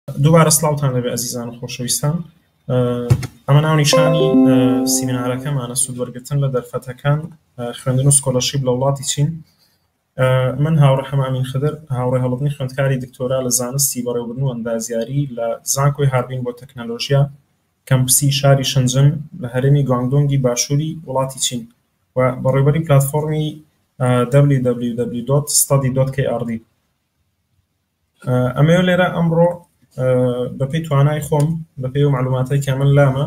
دووبارە سڵاوتان لێبێ ئەزیزان و خۆشەویستان. ئەمە ناونیشانی سیمینارەکەمانە، سوود وەرگرتن لە دەرفەتەکان، خوێندن و scholarship لە وڵاتی چین. من هاوڕێ حەمە ئەمین خدر، هاوڕێ هەڵەدنی خوێندکاری دکتۆرا لە زانستی بەڕێوەبردن و ئەندازیاری لە زانکۆی هاربین بۆ تەکنەلۆژیا، کەمپسی شاری شنجن لە هەرێمی گوانگدۆنگی باشووری وڵاتی چین و بەڕێوەبەری پلاتفۆرمی www.study.krd. ئەمەوێ لێرە ئەمڕۆ بەپێی توانای خۆم، بەپێی ئەو مەعلوماتەی کە من لامە،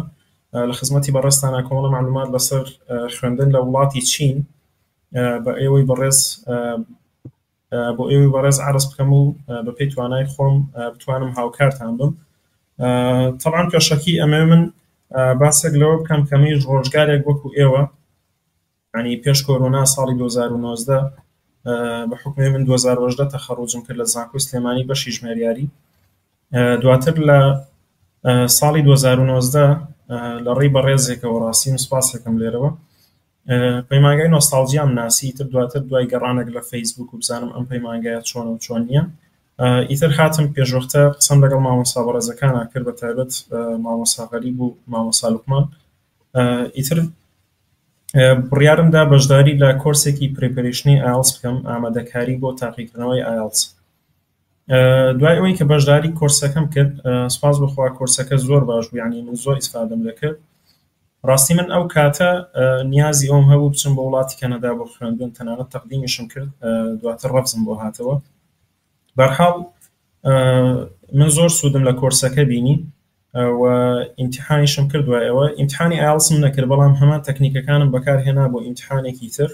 لە خزمەتی بەڕێزتانا کۆمەڵە مەعلومات لەسەر خوێندن لە وڵاتی چین بە ئێوەی بەڕێز بۆ ئێوەی بەڕێز عەرز بکەم و بەپێی توانای خۆم بتوانم هاوکارتان بم. تەبعەن پێشەکی ئەمەوێ من باسێک لەوە بکەم کە منیش ڕۆژگارێک وەکو ئێوە، یانی پێش کۆرۆنا ساڵی 2019 بە حوکمی من 2018 تەخەڕوجم کرد لە زانکۆی سلێمانی بەشی ژمێریاری. دواتر لە ساڵی 2019 لە ڕێی بەڕێزێکەوە، ڕاستی من سوپاسێکم لێرەوە، پەیمانگای نۆستاڵجیام ناسی. ئیتر دواتر دوای گەڕانێک لە فەیسبوک و بزانم ئەم پەیمانگایە چۆنە و چۆن نییە، ئیتر هاتم پێشوەختە قسەم لەگەڵ مامۆستا بەڕێزەکانا کرد، بە تایبەت مامۆستا غەریب و مامۆستا لوقمان. ئیتر بڕیارم دا بەشداری لە کۆرسێکی preparation ی ئایڵس بکەم، ئامادەکاری بۆ تاقیکردنەوەی ئایڵس. دوای ئەوەی کە بەشداری کۆرسەکەم کرد، سوپاس بەخوا کۆرسەکە زۆر باش بوو، یعنی من زۆر ئیسفادەم لێ کرد. ڕاستی من ئەو کاتە نیازی ئەوم هەبوو بچم بۆ وڵاتی کەنەدا بۆ خوێندن، تەنانەت تەقدیمیشم کرد، دواتر ڕەفزم بۆ هاتەوە. بەرحاڵ من زۆر سوودم لە کۆرسەکە بینی و ئیمتیحانیشم کرد. دوای ئەوە ئیمتیحانی ئایڵسم نەکرد، بەڵام هەمان تەکنیکەکانم بەکارهێنا بۆ ئیمتیحانێکی تر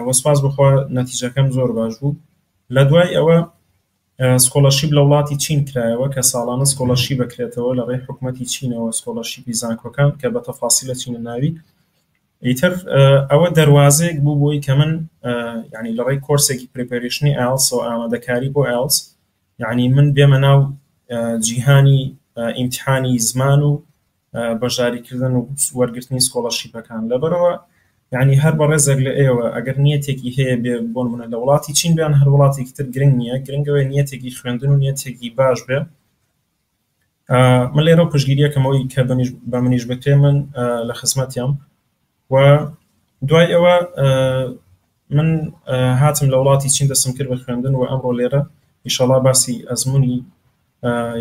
و سوپاس بەخوا نەتیجەکەم زۆر باش بوو. لە دوای ئەوە scholarship لە وڵاتی چین کرایەوە کە ساڵانە scholarship بکرێتەوە لە ڕێی حکوومەتی چینەوە، scholarship ی زانکۆکان کە بە تەفاسیل لە چینە ناوی. ئیتر ئەوە دەروازەیەک بوو بۆی کە من یعنی لە ڕێی کۆرسێکی preparation ی ئایڵسەوە، ئامادەکاری بۆ ئایڵس، یعنی من بێمە ناو جیهانی ئیمتیحانی زمان و بەشداریکردن و وەرگرتنی scholarship ەکان. لەبەرەوە یعنی هەر بەڕێزێک لە ئێوە ئەگەر نیەتێکی هەیە بێ، بۆ نمونە لە وڵاتی چین بیان هەر وڵاتێکی تر گرنگ نییە، گرنگەوەی نیەتێکی خوێندن و نیەتێکی باش بێ، من لێرە پشتگیریەکەمەوەی کە بە منیش بکرێ من لە خزمەتیام. و دوای ئەوە من هاتم لە وڵاتی چین دەستم کرد بە خوێندن و ئەمڕۆ لێرە ئیشەڵا باسی ئەزمموی،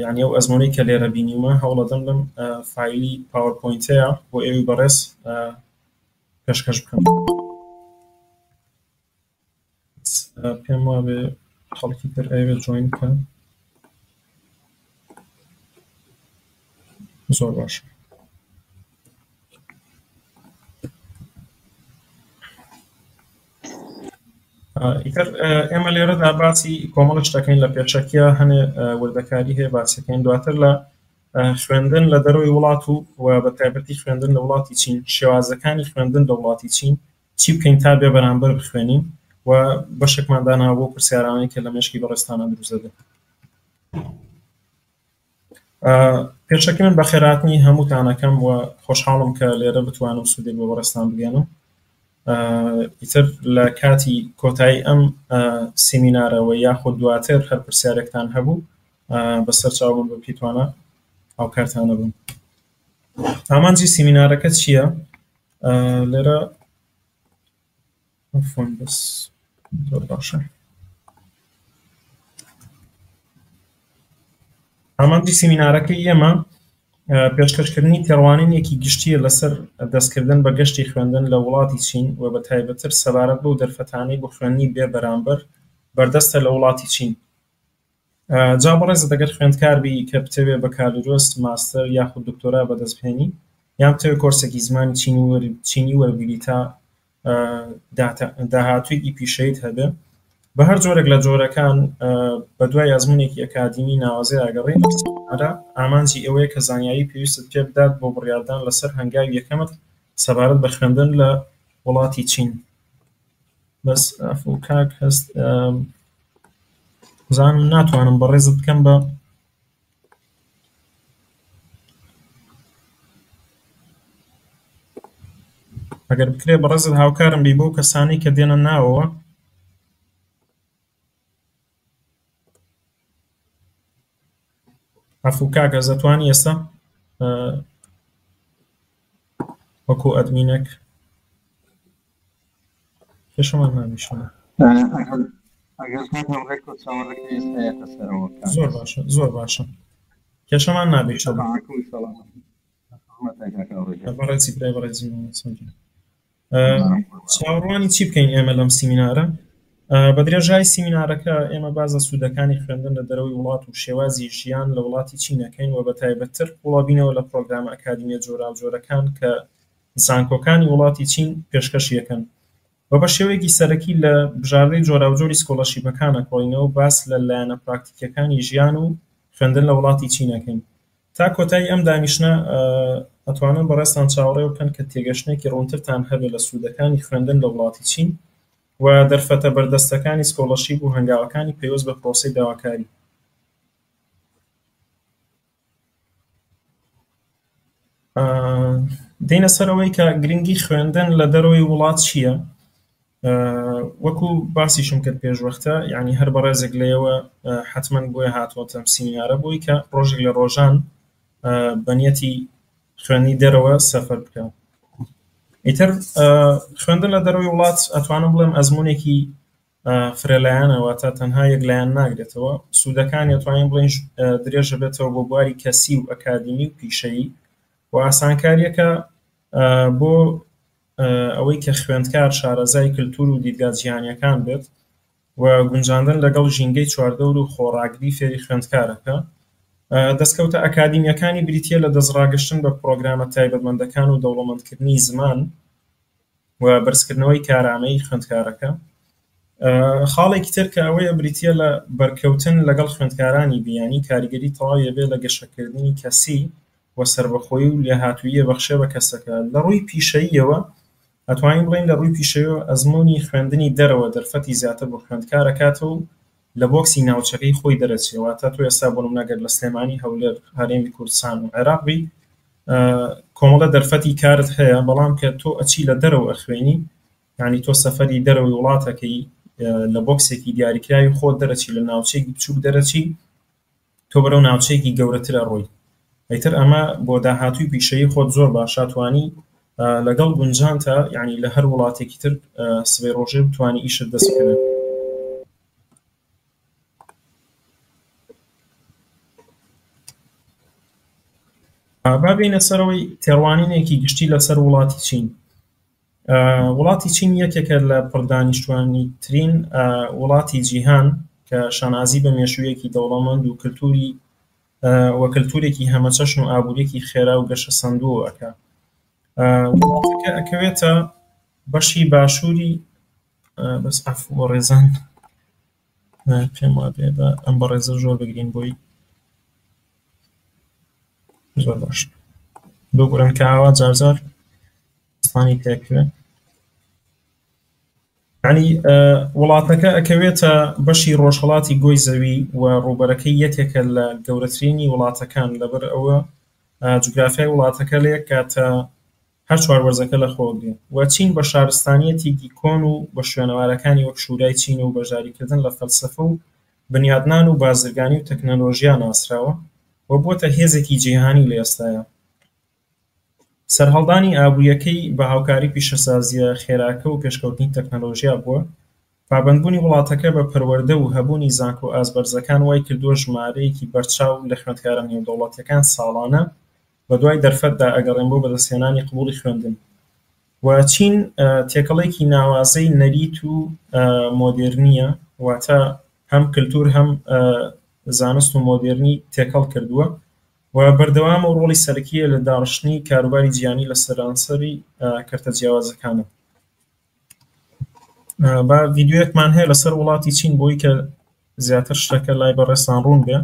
یعنی ئەو ئەزمموی کە لێرە بینیومە هەوڵەدەم لەم فایلی PowerPoint ەیە بۆ ئێوەی بەڕێز پێشکەش بکەم. پێم وابێ خەڵکی تر ئەوێ join بکەن. زۆر باشە. ئیتر ئێمە لێرەدا باسی کۆمەڵە شتەکەین لە پێشەکیە، هەنێ وردەکاری هەیە باسەکەین. دواتر لە خوێندن لە دەرەوەی وڵات و بە تایبەتی خوێندن لە وڵاتی چین، شێوازەکانی خوێندن لە وڵاتی چین، چی بکەین تا بێ بەرامبەر بخوێنین، و بەشێکمان داناوە بۆ پرسیارانەی کە لە مێشکی بەڕێزتانە دروست دەبێت. پێشەکی من بەخێرهاتنی هەمووتانەکەم و خۆشحاڵم کە لێرە بتوانم سوودێک بۆ بەڕێزتان بگەێنم. ئیتر لە کاتی کۆتایی ئەم سیمینارەوە یاخود دواتر هەر پرسیارێکتان هەبوو بەسەر چاو بم، بە پێتوانە هاوکارتانە بم. ئامانجی سیمینارەکە چییە؟ لێرە عفوا بەس زۆر باشە. ئامانجی سیمینارەکەی ئێمە پێشکەشکردنی تێڕوانینێکی گشتیە لەسەر دەستکردن بە گەشتی خوێندن لە وڵاتی چین و بە تایبەتتر سەبارەت بەو دەرفەتانەی بۆ خوێندنی بێ بەرامبەر بەردەستە لە وڵاتی چین. جا بەڕێزت ئەگەر خوێندکار بی کە بتەوێ بەکالوریۆس، ماستەر یاخود دکتۆرا بەدەست بهێنی، یان بتەوێ کۆرسێکی زمانی چینی وەربگری تا داهاتوویەکی پیشەیت هەبێ، بە هەر جۆرێک لە جۆرەکان بە دوای ئەزموونێکی ئەکادیمی ناوازەی ئاگەڕی، ئامانجی ئەوەیە کە زانیاری پێویستت پێ بدات بۆ بڕیاردان لەسەر هەنگاوی یەکەمت سەبارەت بە خوێندن لە وڵاتی چین. بەس ئەفو کاک هەست زانم ناتوانم بەڕێزت بکەم بە ئەگەر بکرێ بەڕێزت هاوکارم بی بۆ کەسانی کە دێنە ناوەوە. عەفو کاک ئەز ئەتوانی ئێستا وەکو ئەدمینێک کێشەمان نابیشەوە. ئەگەر کاک هاوڕێ کۆ چاوەڕێکە ئێستا یەتە سەرەوە کاک زۆر باشە زۆر باشە کێشەمان نابیشەوە. عەکوم سەلامەتی خزمەتان کاک هاوڕێ گیان. بەڕێزی برای بەڕێزی مامۆستا گیان. چاوەڕوانی چی بکەین ئێمە لەم سیمینارە؟ بە درێژای سیمینارەکە ئێمە باس لە سوودەکانی خوێندن لە دەرەوەی وڵات و شێوازی ژیان لە وڵاتی چین ئەکەین و بە تایبەتتر قووڵەبینەوە لە پرۆگرامە ئەکادیمیە جۆراوجۆرەکان کە زانکۆکانی وڵاتی چین پێشکەشی ئەکەن و بە شێوەیەکی سەرەکی لە بژاردەی جۆراوجۆری scholarship ەکان ئەکۆڵینەوە و باس لە لایەنە پراکتیکیەکانی ژیان و خوێندن لە وڵاتی چین ئەکەین. تا کۆتایی ئەم دانیشتنە ئەتوانن بەڕێزتان چاوەڕێ بکەن کە تێگەشتنێکی ڕوونترتان هەبێت لە سوودەکانی خوێندن لە وڵاتی چین و دەرفەتە بەردەستەکانی scholarship و هەنگاوەکانی پەیوەست بە پرۆسەی داواکاری. دێینە سەر ئەوەی کە گرنگی خوێندن لە دەرەوەی وڵات چییە؟ وەکو باسیشم کرد پێشوەختە یعنی هەر بەڕێزێک لێوە حتمما بۆیە هاتووەتە ئەم سیمینارە بۆی کە ڕۆژێک لە ڕۆژان بەنیەتی خوێندنی دەرەوە سەفەر بکە. ئیتر خوێندن لە دەرەوەی وڵات ئەتوانم بڵێم ئەزمونێکی فرەلایەنە واتە تەنها یەک لایەن ناگرێتەوە سوودەکانی ئەتوانین بڵێین درێژە بێتەوە بۆ بواری کەسی و ئەکادیمی و پیشەیی و ئاسانکاریەکە بۆ ئەوەی کە خوێندکار شارەزای کلتور و دیدگا جیهانیەکان بێت و گونجاندن لەگەڵ ژینگەی چواردەور و خۆڕاگری فێری خوێندکارەکە. دەستکەوتە ئەکادیمیەکانی بریتیە لە دەستڕاگەشتن بە پڕۆگرامە تایبەتمەندەکان و دەوڵەمەندکردنی زمان و بەرزکردنەوەی کارامەیی خوێندکارەکە. خاڵێکی تر کە ئەوەیە بریتیە لە بەرکەوتن لەگەڵ خوێندکارانی بیانی کاریگەری تەواوی ئەبێ لە گەشەکردنی کەسی و سەربەخۆیی و لێهاتوویی ئەبەخشێ بە کەسەکە. لە ڕووی پیشەییەوە ئەتوانین بڵێین لە ڕووی پیشەیەوە ئەزموونی خوێندنی دەرەوە دەرفەتی زیاتر بۆ خوێندکار ئەکاتەوە و لە بۆکسی ناوچەکەی خۆی دەرەچێ واتە تۆ ئێستا بۆ نمونە گەر لە سلێمانی، هەولێر، هەرێمی کوردستان و عێراق بی کۆمەڵە دەرفەتی کارت هەیە بەڵام کە تۆ ئەچی لە دەرەوە ئەخوێنی یانی تۆ سەفەری دەرەوەی وڵاتەکەی لە بۆکسێکی دیاریکراوی خۆت دەرەچی لە ناوچەیەکی بچووک دەرەچی تۆ بەرەو ناوچەیەکی گەورەتر ئەڕۆی ئیتر ئەمە بۆ داهاتووی پیشەیی خۆت زۆر باشە توانی لەگەڵ گونجانتا یعنی لە هەر وڵاتێکی تر سبەی ڕۆژێ بتوانی ئیشت دەست بکەوێت. با بێینە سەرەوەی تێڕوانینێکی گشتی لەسەر وڵاتی چین. وڵاتی چین یەکێکە لە پڕدانیشتوانیترین وڵاتی جیهان کە شانازی بە مێژوویەکی دەوڵەمەند و کلتوری و کلتورێکی هەمەچەشن و ئابووریەکی خێرا و گەشەسەندوو ئەکا. وڵاتەکە ئەکەوێتە بەشی باشووری بەس عەفو بەڕێزان پێم وابێ بە ئەم بەڕێزە زۆر بگرین بۆی زۆر باش ببورن کە ئاوا جارجار ئەسڵانی تێکوێ یعنی وڵاتەکە ئەکەوێتە بەشی ڕۆژهەڵاتی گۆی زەوی و ڕووبەرەکەی یەکێکە لە گەورەترینی وڵاتەکان لەبەر ئەوە جوگرافیای وڵاتەکە لە یەک کاتە هەر چوار وەرزەکە لەخۆگرێ و چین بە شارستانیەتێکی کۆن و بە شوێنەوارەکانی وەک شورای چین و بەشداریکردن لە فەلسەفە و بنیادنان و بازرگانی و تەکنەلۆژیا ناسراوە و بووەتە هێزێکی جیهانی لە ئێستایا. سەرهەڵدانی ئابوورییەکەی بە هاوکاری پیشەسازییە خێراکە و پێشکەوتنی تەکنەلۆژیا بووە. پابەندبوونی وڵاتەکە بە پەروەردە و هەبوونی زانکۆ ئاستبەرزەکان وایکردووە ژمارەیەکی بەرچاو لە خوێندکارە نێودەوڵەتییەکان ساڵانە بەدوای دەرفەتدا ئەگەڕێن بۆ بەدەستهێنانی قبوڵی خوێندن و چین تێکەڵێکی ناوازەی نەریت و مۆدێرنییە واتە هەم کلتور هەم زانست و مۆدێرنی تێکەڵ کردووە و بەردەوامە و ڕۆڵی سەرەکییە لە داڕشتنی کاروباری جیهانی لە سەرانسەری کەرتە جیاوازەکانە. با ڤیدیۆیەکمان هەیە لەسەر وڵاتی چین بۆی کە زیاتر شتەکە لای بەڕێزتان ڕوون بێ.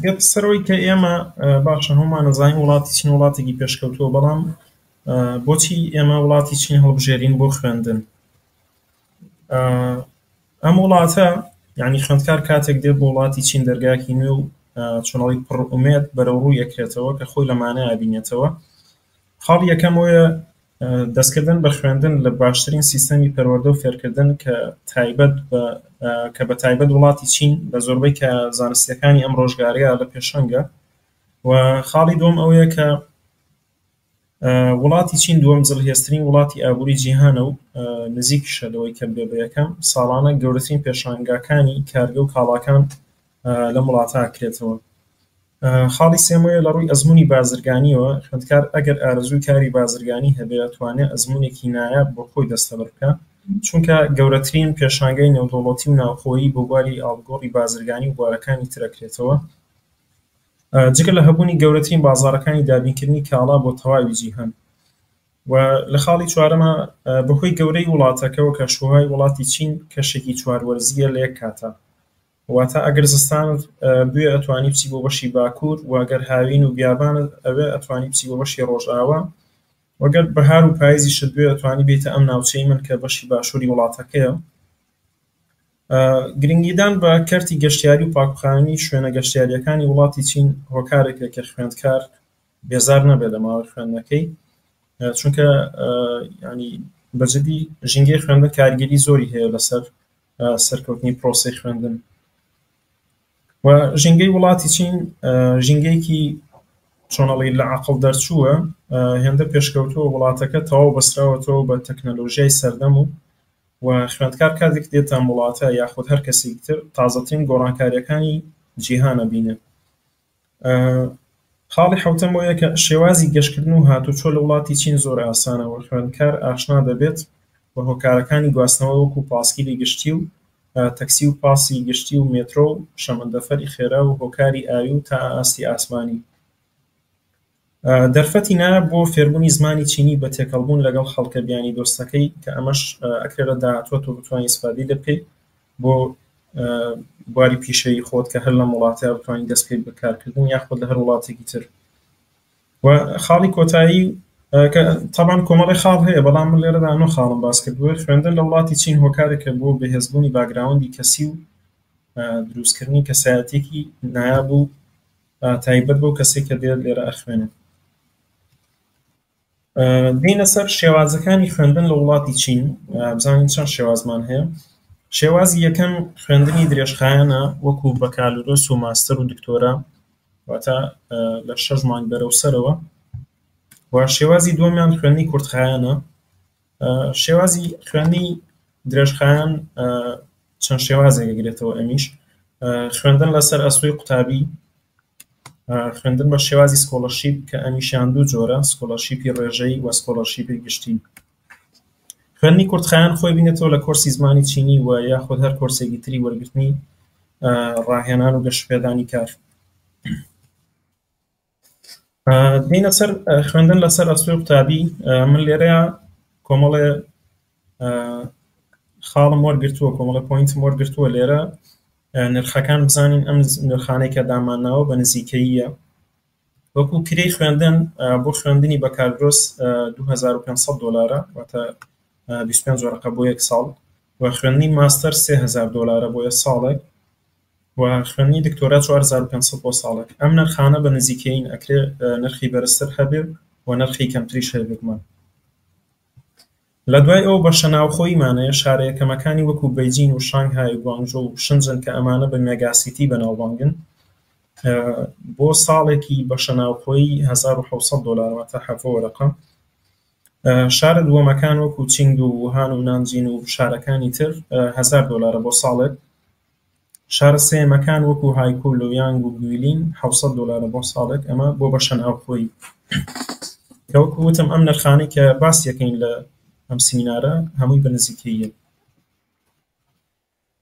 دێتە سەرەوەی کە ئێمە باشە هەموومان ئەزانین وڵاتی چین وڵاتێکی پێشکەوتووە بەڵام بۆچی ئێمە وڵاتی چین هەڵبژێرین بۆ خوێندن؟ ئەم وڵاتە یعنی خوێندکار کاتێک دێت بۆ وڵاتی چین دەرگاکی نوێ و چۆنەڵی پڕ ئومێد بەرەو ڕووی ئەکرێتەوە کە خۆی لەمانەیە بینێتەوە. خاڵی یەکەم ئەوەیە دەستکردن بە خوێندن لە باشترین سیستەمی پەروەردە و فێرکردن کە تایبەت بە کە بە تایبەت وڵاتی چین لە زۆربەی کە زانستیەکانی ئەم ڕۆژگارەیە لە پێشەنگە و خاڵی دووەم ئەوەیە کە وڵاتی چین دووەم زلهێزترین وڵاتی ئابووری جیهانە و نزیکیشە لەوەی کە بێ بە یەکەم ساڵانە گەورەترین پێشانگاکانی کارگە و کاڵاکان لەم وڵاتە ئەکرێتەوە. خاڵی سێمەیە لە ڕووی ئەزموونی بازرگانیەوە خوێندکار ئەگەر ئارەزووی کاری بازرگانی هەبێ ئەتوانێ ئەزموونێکی نایاب بۆ خۆی دەستەبەر بکا چونکە گەورەترین پێشانگای نێودەوڵەتی و ناوخۆیی بۆ بواری ئاڵوگۆڕی بازرگانی و بوارەکانی تر ئەکرێتەوە جگە لە هەبوونی گەورەترین بازاڕەکانی دابینکردنی کاڵا بۆ تەواوی جیهان و لە خاڵی چوارەما بەهۆی گەورەی وڵاتەکەوە کەشوهەوای وڵاتی چین کەشێکی چوار وەرزییە لە یەک کاتا واتە ئەگەر زستانت بوێ ئەتوانی بچی بۆ بەشی باکوور و گەر هاوین و بیابانت ئەوێ ئەتوانی بچی بۆ بەشی ڕۆژئاوا و گەر بەهار و پایزیشت بوێ ئەتوانی بێیتە ئەم ناوچەی من کە بەشی باشووری وڵاتەکەیە. گرنگیدان بە کەرتی گەشتیاری و پاکوخاوێنی شوێنە گەشتیارییەکانی وڵاتی چین هۆکارێکە کە خوێندکار بێزار نەبێت لە ماوەی خوێندنەکەی چونکە ینی بەجددی ژینگەی خوێندن کاریگەری زۆری هەیە لەسەر سەرکەوتنی پرۆسەی خوێندن و ژینگەی وڵاتی چین ژینگەیەکی چۆنەڵی لە عقل دەرچووە هێندە پێشکەوتووە وڵاتەکە تەواو بەسراوەتەوە بە تەکنەلۆژیای سەردەم و و خوێندکار کاتێک دێتە ئەم وڵاتە یاخود هەر کەسێکی تر تازەترین گۆڕانکارییەکانی جیهان ئەبینێ. خاڵی حەوتەم ئەوەیە کە شێوازی گەشتکردن و هاتوچۆ لە وڵاتی چین زۆر ئاسانە و خوێندکار ئاشنا دەبێت بە هۆکارەکانی گواستنەوە وەکو پاسکیلی گشتی و تەکسی و پاسی گشتی و مێترۆ و شەمەندەفەری خێرا و هۆکاری ئاوی و تا ئاستی ئاسمانی. دەرفەتی نایاب بۆ فێربوونی زمانی چینی بە تێکەڵبوون لەگەڵ خەڵکە بیانی دۆستەکەی کە ئەمەش ئەکرێت لە داهاتووە تۆ بتوانی ئیسفادەی لێ بکەیت بۆ بواری پیشەیی خۆت کە هەر لەم وڵاتەیا بتوانی دەست بکەیت بە کارکردن یاخود لە هەر وڵاتێکی تر و خاڵی کۆتایی کە تەبان کۆمەڵی خاڵ هەیە بەڵام من لێرەدا نۆ خاڵم باس کردووە خوێندن لە وڵاتی چین هۆکارێکە بۆ بەهێزبوونی باگراوەندی کەسی و دروستکردنی کەسایەتیەکی نایاب و تایبەت بەو کەسەی کە دێت لێرە ئەخوێنێت. دێینە سەر شێوازەکانی خوێندن لە وڵاتی چین بزانین چەند شێوازمان هەیە. شێوازی یەکەم خوێندنی درێژخایەنە وەکو بەکالورۆس و ماستەر و دکتۆرا واتە لە شەش مانگ بەرەو سەرەوە و شێوازی دووەمیان خوێندنی کورتخایەنە شێوازی خوێندنی درێژخایەن چەند شێوازێک ئەگرێتەوە ئەمیش خوێندن لەسەر ئەستۆی قوتابی خوێندن بە شێوازی scholarship کە ئەمیشیان دوو جۆرە scholarship ی ڕێژەی و scholarship ی گشتی خوێندنی کورتخایەن خۆی بینێتەوە لە کۆرسی زمانی چینی و یاخود هەر کۆرسێکی تری وەرگرتنی ڕاهێنان و گەشەپێدانی کار دێینە سەر خوێندن لەسەر ئەستۆی قوتابی من لێرەیە کۆمەڵێ خاڵم وەرگتووە کۆمەڵە point م وەرگتووە لێرە نرخەکان بزانین ئەم نرخانەی کە دامانناوە بە نزیکەییە وەکو کرێی خوێندن بۆ خوێندنی بەکالرۆس 2500 دلارە واتە 25 وەرەقە بۆ یەک ساڵ و خوێندنی ماستەر 3000 دلارە بۆ یە ساڵێک و خوێندنی دکتۆرا 4500 بۆ ساڵێک. ئەم نرخانە بە نزیکەیین ئەکرێ نرخی بەرزتر هەبێ و نرخی کەمتریش هەیە بێگومان. لە دوای ئەو بەشە ناوخۆییمان هەیە شارە یەکەمەکانی وەکو بەیجین و شانگهای و گوانگژۆ و شنجن کە ئەمانە بە mega city بەناوبانگن بۆ ساڵێکی بەشە ناوخۆیی 1700 دۆلار واتە حەڤە وەرەقە. شارە دووەمەکان وەکو چینگدو و ووهان و نانجین و شارەکانی تر 1000 دۆلارە بۆ ساڵێک. شارە سێیەمەکان وەکو هایکو، لویانگ و گویلین 700 دۆلارە بۆ ساڵێک، ئەمە بۆ بەشە ناوخۆیی. کە وەکو وتم ئەم نرخانەی کە باس یەکەین لە ئەم سیمینارە هەمووی بە نزیکەییە.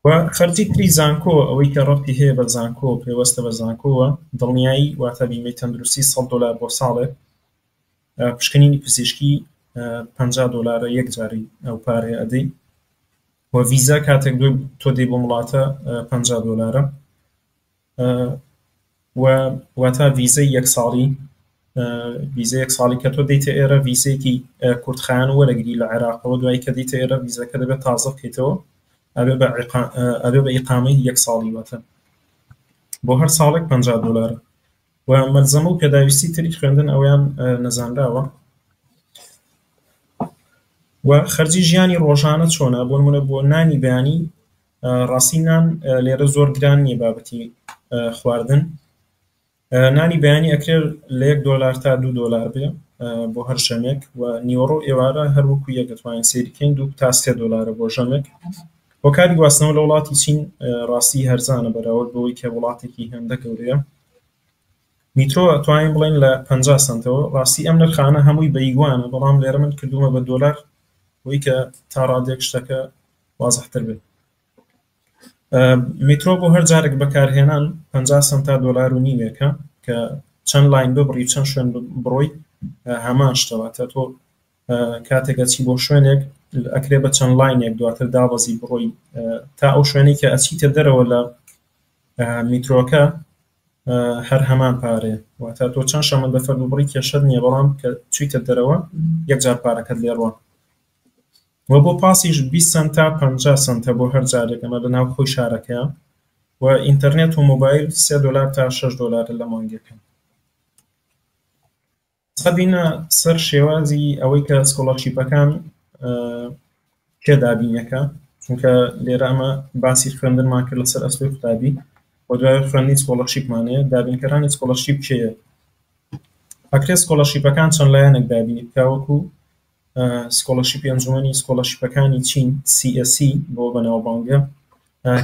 و خەرجی تری زانکۆ ئەوەی کە ڕەبتی هەیە بە زانکۆ پەیوەستە بە زانکۆوە دڵنیایی واتە بیمەی تەندروستی 100 دۆلار بۆ ساڵێک پشکنینی پزیشکی 50 دۆلارە یەک جاری ئەو پارەیە ئەدەی و ڤیزا کاتێک تۆ دێی بۆم وڵاتە 50 دۆلارە. و واتا ڤیزەی یەک ساڵی ڤیزە یەک ساڵی کە تۆ دێیتە ئێرە ڤیزەیەکی کورتخایەن وەرەگری لە عێراقەوە دوای کە دێیتە ئێرە ڤیزەکە دەبێت تازە بکەیتەوە ئەبێ بە ئەبێ بە ئیقامەی یەک ساڵی واتە بۆ هەر ساڵێک 50 دلار و مەلزەمە و پێداویستی تری خوێندن ئەویان نەزانراوە و خەرجی ژیانی ڕۆژانە چۆنە بۆ نمونە بۆ نانی بەیانی ڕاستی نان لێرە زۆر گران نییە بابەتی خواردن نانی بەیانی ئەکرێ لە یەک دۆلار تا دوو دۆلار بێ بۆ هەر ژەمێک و نیوەڕۆ و ئێوارە هەر وەکو یەک دەتوانین سەیری کەین دوو تا سێ دۆلارە بۆ ژەمێک. هۆکاری گواستنەوە لە وڵاتی چین ڕاستی هەرزانە بەراورد بەوەی کە وڵاتێکی هێندە گەورەیە. میترۆ ئەتوانین بڵێین لە 50 سەنتەوە ڕاستی ئەم نرخانە هەمووی بە یوانە بەڵام لێرە من کردوومە بە دۆلار بۆی کە تا ڕادەیەک شتەکە وازحتر بێت. میترۆ بۆ هەر جارێک بەکارهێنان 50 سەنت تا دۆلار و نیوێکە کە چەند line ببڕی چەند شوێن بڕۆی هەمان شتە واتە تۆ کاتێک ئەچی بۆ شوێنێک ئەکرێ بە چەند line ێک دواتر دابەزی بڕۆی تا ئەو شوێنەی کە ئەچیتە دەرەوە لە میترۆکە هەر هەمان پارەیە واتە تۆ چەند شەمەندەفەر ببڕی کێشەت نییە بەڵام کە چویتە دەرەوە یەکجار پارەکەت لێڕوە و بۆ پاسیش 20 سەنت تا 50 سەنتە بۆ هەر جارێک ئەمە لە ناو خۆی شارەکەیە و ئینتەرنێت و مۆبایل 3 دۆلار تا 6 دۆلارە لە مانگێکە. ئێستا بینە سەر شێوازی ئەوەی کە scholarship ەکان کێ دابینەکە چونکە لێرە ئەمە باسی خوێندنمان کرد لەسەر ئەستۆی قوتابی و دوای خوێندنی scholarship مان هەیە دابینکەرانی scholarship کێیە ئەکرێ scholarship ەکان چەند لایەنێک دابینی بکە وەکو scholarship ی ئەنجومەنی scholarship ەکانی چین CSC بۆ بەناوبانگە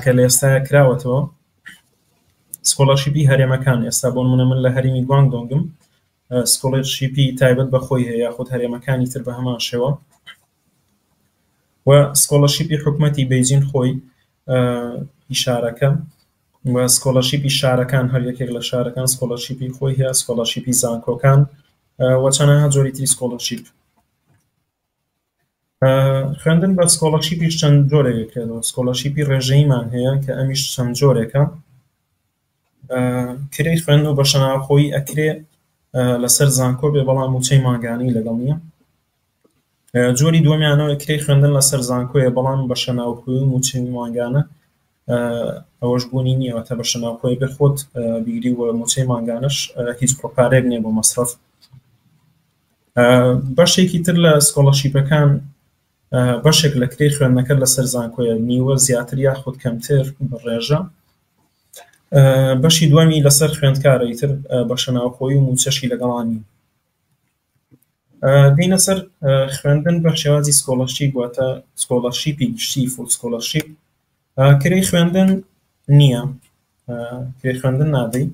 کە لە ئێستا کراوەتەوە scholarship ی هەرێمەکان ئێستا بۆ نمونە من لە هەرێمی گوانگدۆنگم scholarship ی تایبەت بە خۆی هەیە یاخود هەرێمەکانی تر بە هەمان شێوە و scholarship ی حکومەتی بەیجین خۆی هی شارەکە و scholarship ی شارەکان هەر یەکێک لە شارەکان scholarship ی خۆی هەیە scholarship ی زانکۆکان و چەنەها جۆری تری scholarship. خوێندن بە scholarship یش چەند جۆرێک دەکرێتەوە scholarship ی ڕێژەییمان هەیە کە ئەمیش چەند جۆرێکە کرێی خوێندن و بەشەناوخۆیی ئەکرێ لەسەر زانکۆ بێ بەڵام موچەی مانگانەی لەگەڵ نییە جۆری دووەمیانەوە کرێی خوێندن لەسەر زانکۆیە بەڵام بەشەناوخۆی و موچەی مانگانە ئەوەش بوونی نییە واتە بەشەناوخۆی بێ خۆت بیگری و موچەی مانگانەش هیچ بڕە پارەیەک نییە بۆ مەسرەف بەشێکی تر لە scholarship ەکان بەشێک لە کرێی خوێندنەکە لەسەر زانکۆیە نیوە زیاتر یاخود کەمتر بە ڕێژە بەشی دووەمی لەسەر خوێندکارە ئیتر بەشە ناوخۆی و مووچەشی لەگەڵا نییە. دێینە سەر خوێندن بە شێوازی scholarship واتە scholarship ی گشتی full scholarship کرێی خوێندن نییە کرێی خوێندن نادەی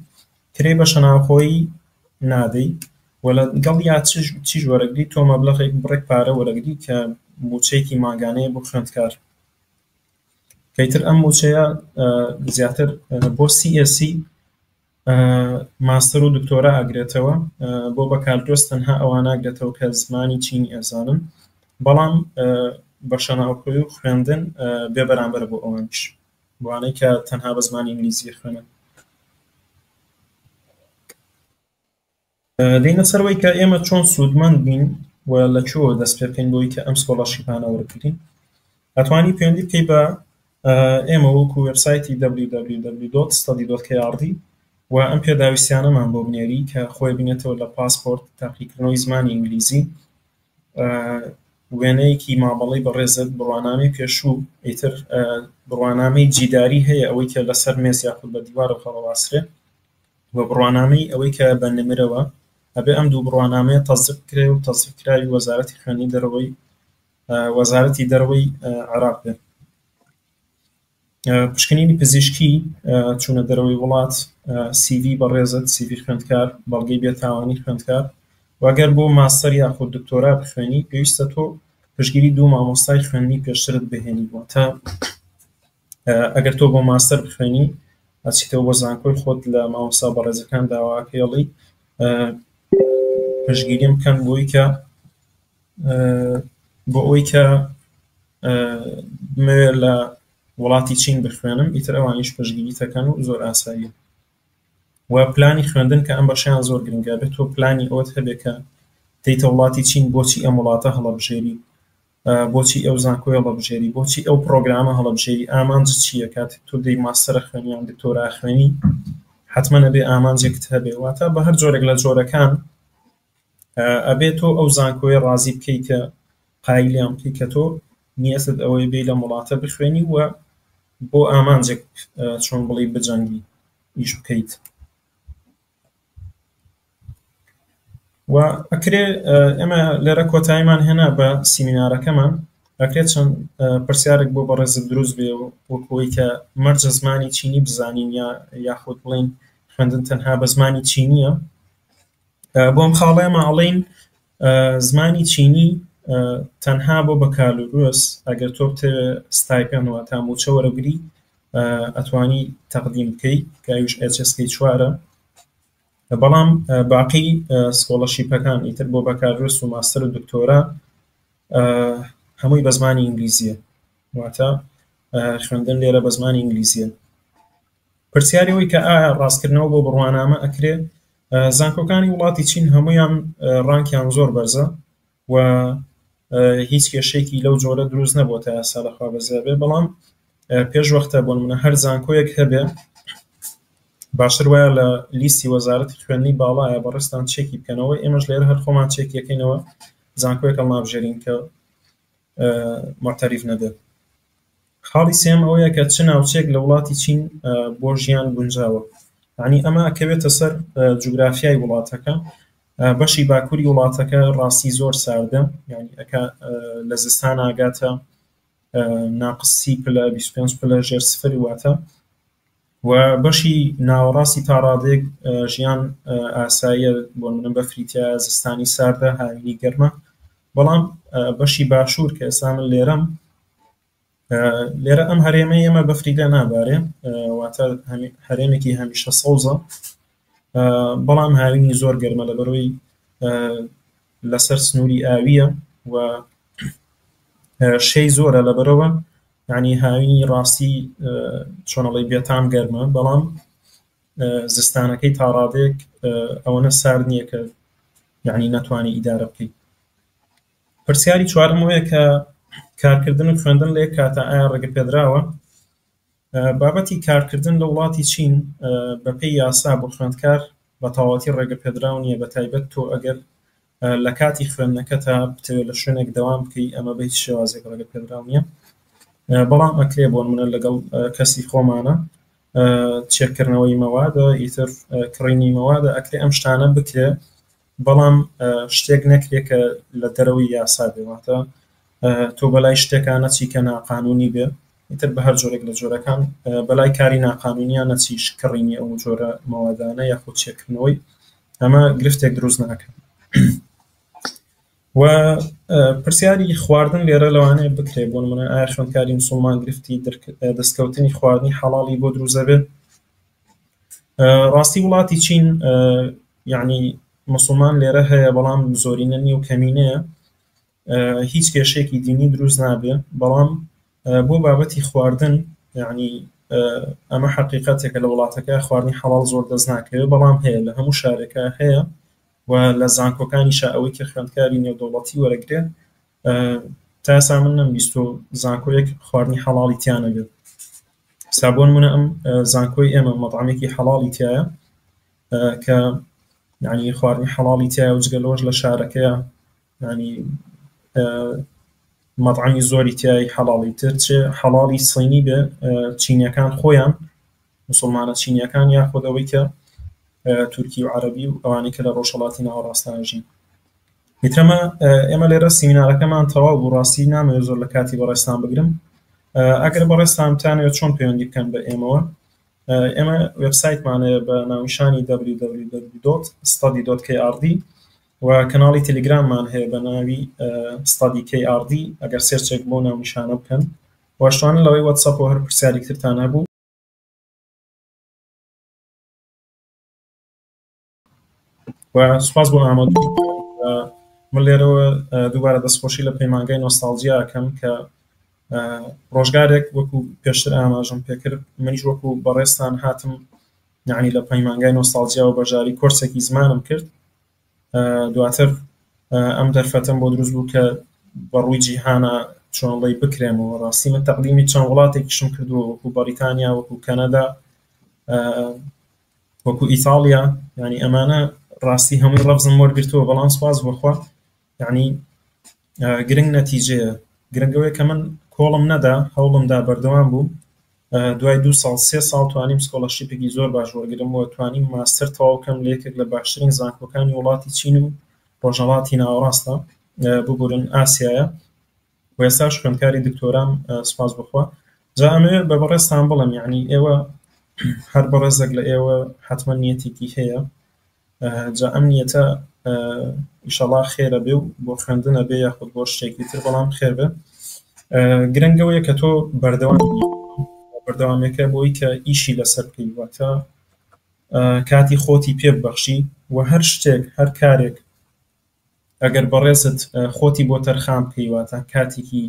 کرێی بەشە ناوخۆیی نادەی و لەگەڵ یا چیش وەرەگری تۆ مەبلەغێک بڕێک پارە وەرەگری کە مووچەیەکی مانگانەیە بۆ خوێندکار کەیتر ئەم مووچەیە زیاتر بۆ CSC ماستەر و دکتۆرا ئەگرێتەوە بۆ بەکالریۆس تەنها ئەوانە ئەگرێتەوە کە زمانی چینی ئەزانن بەڵام بەشە ناوخۆی و خوێندن بێ بەرامبەرە بۆ ئەوانیش بۆ ئەوانەی کە تەنها بە زمانی ئینگلیزی خوێنن. دێینە سەر ئەوەی کە ئێمە چۆن سوودمەند بین و لە کوێوە دەست پێ بکەین بۆی کە ئەم scholarship انە وەربگرین ئەتوانی پەیوەندی بکەی بە ئێمە وەکو وێبسایتی www.study.krd و ئەم پێداویستیانەمان بۆ بنێری کە خۆی بینێتەوە لە پاسپۆرت تاقیکردنەوەی زمانی ئینگلیزی وێنەیەکی مامەڵەی بەڕێزت بڕوانامەی پێشوو ئیتر بڕوانامەی جیداری هەیە ئەوەی کە لەسەر مێز یاخود بە دیوارەوە هەڵەواسرێ و بڕوانامەی ئەوەی کە بە نمرەوە ئەبێ ئەم دوو بڕوانامەیە تەسدیق بکرێ و تەسدیق کراوی وەزارەتی خوێندنی دەرەوەی وەزارەتی دەرەوەی عێراق بێ. پشکنینی پزیشکی چوونە دەرەوەی وڵات CV بەڕێزت CV خوێندکار بەڵگەی بێتاوانی خوێندکار و ئەگەر بۆ ماستەر یاخود دکتۆرا بخوێنی پێویستە تۆ پشتگیری دوو مامۆستای خوێندنی پێشترت بهێنی واتە ئەگەر تۆ بۆ ماستەر بخوێنی ئەچیتەوە بۆ زانکۆی خۆت لە مامۆستا بەڕێزەکان داواکەی ئەڵێی پشتگیریم بکەن بۆی کە بۆ ئەوەی کە بمەوێت لە وڵاتی چین بخوێنم ئیتر ئەوانیش پشتگیریت ئەکەن و زۆر ئاساییە. و پلانی خوێندن کە ئەم بەشیان زۆر گرنگە بێت تۆ پلانی ئەوەت هەبێ کە دێیتە وڵاتی چین بۆچی ئەم وڵاتە هەڵەبژێری، بۆچی ئەو زانکۆی هەڵەبژێری، بۆچی ئەو پڕۆگرامە هەڵەبژێری، ئامانجت چییە کاتێک تۆ دێی ماستەرە خوێنی یان دکتۆرا خوێنی حەتمەن ئەبێ ئامانجێکت هەبێ، واتە بە هەر جۆرێک لە جۆرەکان ئەبێ تۆ ئەو زانکۆیە ڕازی بکەی کە قایلیان بکەی کە تۆ نیەتت ئەوەیە بێی لەم وڵاتە بخوێنی و بۆ ئامانجێک چۆن بڵێی بجەنگی ئیش بکەیت. و ئەکرێ ئێمە لێرە کۆتاییمان هێنا بە سیمینارەکەمان، ئەکرێت چەند پرسیارێک بۆ بەڕێزت دروست بێ وەکو ئەوەی کە مەرجە زمانی چینی بزانین یا یاخود بڵێین خوێندن تەنها بە زمانی چینییە. بۆ ئەم خاڵە ئێمە ئەڵێین زمانی چینی تەنها بۆ بەکالوریۆس ئەگەر تۆ بتەوێ stipend واتە مووچە وەرەگری ئەتوانی تەقدیم بکەی کە ئەویش HSK چوارە، بەڵام باقی scholarship ەکان ئیتر بۆ بەکالوریۆس و ماستەر و دکتۆرا هەمووی بە زمانی ئینگلیزیە، واتە خوێندن لێرە بە زمانی ئینگلیزیە. پرسیاری ئەوەی کە ئایا ڕاستکردنەوە بۆ بڕوانامە ئەکرێ؟ زانکۆکانی وڵاتی چین هەمویان rank یان زۆر بەرزە و هیچ کێشەیەکی لەو جۆرە دروست نەبووە تا ئێستا لەخوا بەزیا بێ، بەڵام پێش وەختە بۆ نمونە هەر زانکۆیەک هەبێ باشتر وایە لە لیستی وەزارەتی خوێندنی باڵایە بەڕێزتان چێکی بکەنەوە، ئێمەش لێرە هەر خۆمان چێکیەکەینەوە زانکۆیەک هەڵنابژێرین کە معتەریف نەبێت. خاڵی سێیەم ئەوەیە کە چ ناوچەیەک لە وڵاتی چین بۆ ژیان گونجاوە، یانی ئەمە ئەکەوێتە سەر جوگرافیای وڵاتەکە. بەشی باکووری وڵاتەکە ڕاستی زۆر ساردە، یانی ئەکا لە زستان ئاگاتە ناقس 30 پلە 25 پلە ژێر سفر واتە، و بەشی ناوەڕاستی تا ڕادەیەک ژیان ئاساییە، بۆ نمونە بەفری تیایە، زستانی ساردە، هاوینی گەرمە. بەڵام بەشی باشوور کە ئێستا من لێرەم، لێرە ئەم هەرێمەی ئێمە بەفری لێ نابارێ، واتە هەرێمێکی هەمیشە سەوزە، بەڵام هاوینی زۆر گەرمە لەبەرەوەی لەسەر سنووری ئاوییە و شێی زۆرە، لەبەرەوە یعنی هاوینی ڕاستی چۆنەڵی بێتام گەرمە، بەڵام زستانەکەی تا ڕادەیەک ئەوەنە سارد نییە کە یعنی نەتوانی ئیدارە بکەیت. پرسیاری چوارەم ئەوەیە کە کارکردن و خوێندن لە یەک کاتە ئایا ڕێگە پێدراوە؟ بابەتی کارکردن لە وڵاتی چین بەپێی یاسا بۆ خوێندکار بە تەواوەتی ڕێگە پێدراو نییە، بە تایبەت تۆ ئەگەر لە کاتی خوێندنەکەتا بتەوێت لە شوێنێک دەوام بکەی ئەمە بە هیچ شێوازێک ڕێگە پێدراو نییە. بەڵام ئەکرێ بۆ نمونە لەگەڵ کەسی خۆمانە چێکردنەوەی مەوادە، ئیتر کڕینی مەوادە، ئەکرێ ئەم شتانە بکرێ، بەڵام شتێک نەکرێ کە لە دەرەوەی یاسا بێ، واتە تۆ بەلای شتێکا نەچی کە ناقانونی بێ، ئیتر بە هەر جۆرێک لە جۆرەکان بەلای کاری ناقانونیان نەچیش کڕینی ئەو جۆرە مەوادانە یاخود چێکردنەوەی، ئەمە گرفتێک دروست ناکە. و پرسیاری خواردن لێرە لەوانەیە بکرێ، بۆ نمونە ئایا خوێندکاری مسوڵمان گرفتی دەستکەوتنی خواردنی حەڵاڵی بۆ دروست دەبێت؟ ڕاستی وڵاتی چین یعنی مسوڵمان لێرە هەیە بەڵام زۆرینە نییە و کەمینەیە، هیچ کێشەیەکی دینی دروست نابێ. بەڵام بۆ بابەتی خواردن یعنی ئەمە حەقیقەتێکە لە وڵاتەکە خواردنی حەڵاڵ زۆر دەست ناکەوێت، بەڵام هەیە لە هەموو شارێکە هەیە و لە زانکۆکانیشا ئەوەی کە خوێندکاری نێودەوڵەتی وەرەگرێ تا ئێستا من نەمبیستووە زانکۆیەک خواردنی حەڵاڵی تیا نەبێت. سا بۆ نمونە ئەم زانکۆی ئێمە مەطعەمێکی حەڵاڵی تایە کە یعنی خواردنی حەڵاڵی تایە و جگە لەوەش لە شارەکەیە یعنی مەطعەمی زۆری تای حەڵاڵی تر، چ حەڵاڵی سینی بێ چینیەکان خۆیان مسوڵمانە چینیەکان یاخود ئەوەی کە تورکی و عەرەبی و ئەوانەی کە لە ڕۆژهەڵاتی ناوەڕاستان ژین. ئیترەمە ئێمە لێرە سیمینارەکەمان تەواو بوو، ڕاستی نامەوێت زۆر لە کاتی بەڕێزتان بگرم. ئەگەر بەڕێزتان بتانەوێت چۆن پەیوەندی بکەن بە ئێمەوە، ئێمە وێبسایتمان هەیە بە ناونیشانی www.study.krd و کەناڵی تەلیگراممان هەیە بە ناوی study krd. ئەگەر search ێک بۆ ناونیشانە بکەن واشتوانن لەڕێی واتساپەوە هەر پرسیارێک ترتان هەبوو. و سوپاس بۆ ئامادەبوونتان. من لێرەوە دووبارە دەستخۆشی لە پەیمانگای نۆستاڵجیا ئەکەم کە ڕۆژگارێک وەکو پێشتر ئاماژەم پێکرد منیش وەکو بەڕێزتان هاتم. یەعنی لە پەیمانگای نۆستاڵجیاوە بەشداری کۆرسێکی زمانم کرد دواتر ئەم دەرفەتەم بۆ دروست بوو کە بە ڕووی جیهانە چۆنڵی بکرێمەوە ڕاستی من تەقدیمی چەند وڵاتێکیشم کردووە وەکو بەریتانیا وەکو کەنەدا وەکو ئیتاڵیا یعنی ئەمانە ڕاستی هەمووی ڕەفزم وەرگرتووە بەڵام سپاس بۆخوا یعنی گرنگ نەتیجەیە گرنگ ئەوەیە کە من کۆڵم نەدا هەوڵم دا بەردەوام بووم دوای دوو ساڵ سێ ساڵ توانیم scholarship ێکی زۆر باش وەرگرم و توانیم ماستەر تەواو کەم لە یەکێک لە باشترین زانکۆکانی وڵاتی چین و ڕۆژهەڵاتی ناوەڕاستە ببورن ئاسیایە و ئێستاش خوێندکاری دکتۆرام سوپاس بخوا جا ئەمەوێ بە بەڕێزتان بڵێم یعنی ئێوە هەر بەڕێزێک لە ئێوە حتمما نیەتێکی هەیە جا ئەم نیەتە ئیشەڵا خێرە بێ و بۆ خوێندنە بێ یاخود بۆ شتێکی تر بەڵام خێر بێ گرنگەوەیە کە تۆ بەردەوام بەردەوامەکە بۆی کە ئیشی لەسەر بکەی واتە کاتی خۆتی پێ ببەخشی و هەر شتێک هەر کارێک ئەگەر بەڕێزت خۆتی بۆ تەرخان بکەی واتە کاتێکی